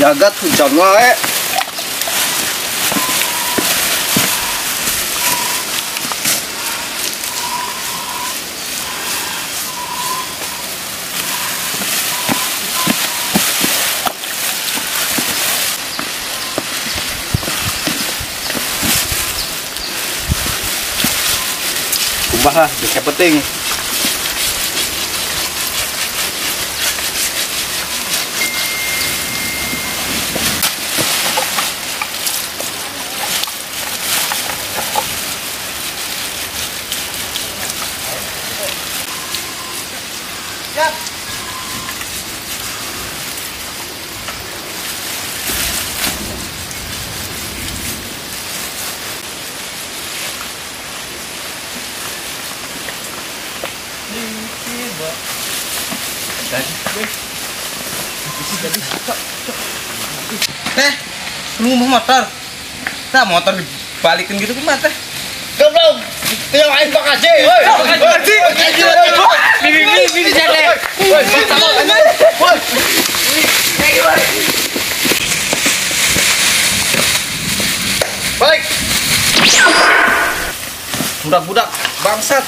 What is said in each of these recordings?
Jagat hujan wae. Kumbah lah, bikin penting. Teh, lu mau motor? Nah, motor dibalikin gitu kumaha teh? Goblok. Tiang aing Pak Haji, woi. Haji. Bibi bibi jade. Woi, woi. Balik. Budak-budak bangsat.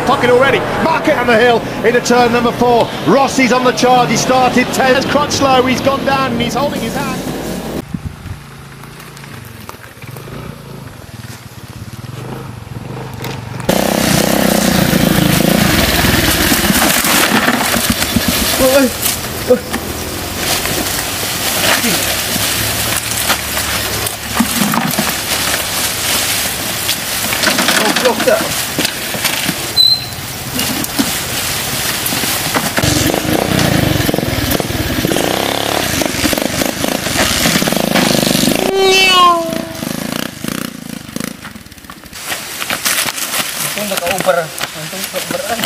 Pocket already. Market on the hill into turn number 4. Rossi's on the charge. He started 10. Crutchlow, he's gone down and he's holding his hand. Goblok. Untung gak Uber, untung Uberan.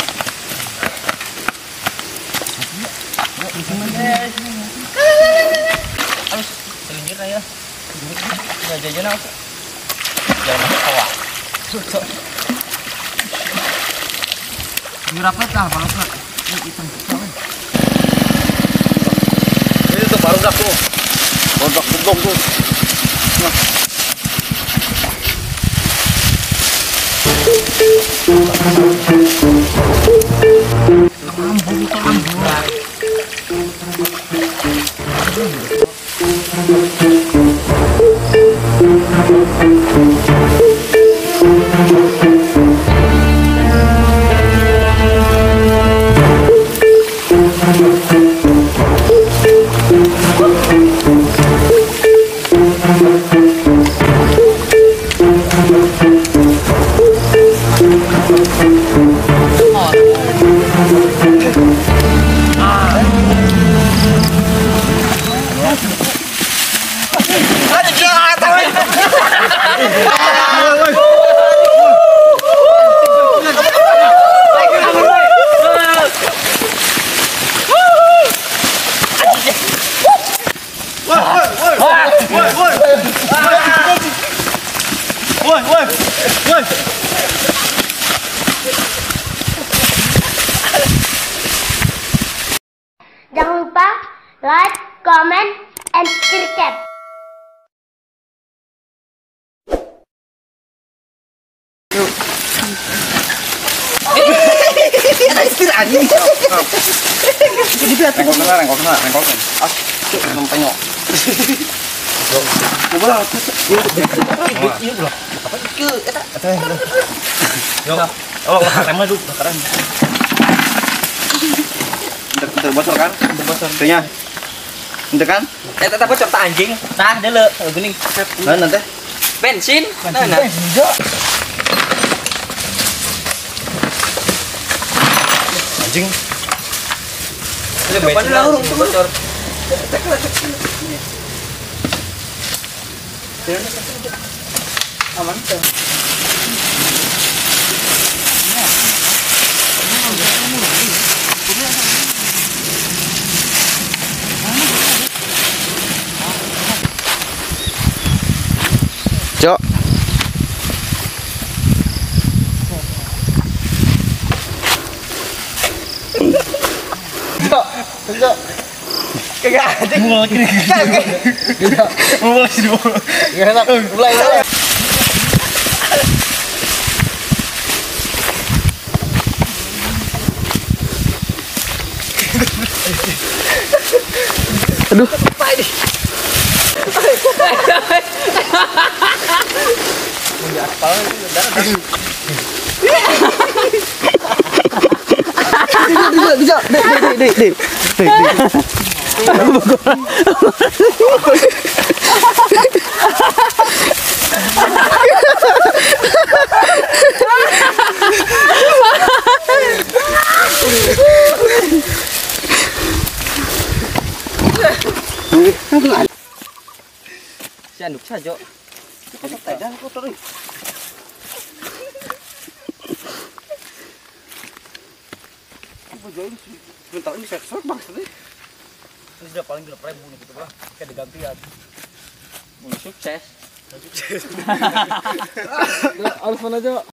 Harus selinjir ya. Nggak jajan aku. Jangan masuk kawah. Ini rapat lah, kalau nggak hitam. Ini tuh baru dah tuh. Rontok goblok tuh. Nah. Jangan lupa like, comment, and subscribe. Bocor kan? Bocor. Nya. Ente kan? Eta bocor tak anjing. Tah deuleu geuning. Nah, nanti. Bensin. Nah, nah. Anjing. Bensin bocor. Aman tuh. Cok. Cok, cok. Kagak ada. Mulai sini. Mulai. Aduh. Bisa, dek. Anduk saja. Sebentar ini saya kesel bang. Ini sudah paling 6.000 nih gitu lah. Kayak digantian. Sukses. Sukses. Alfon aja.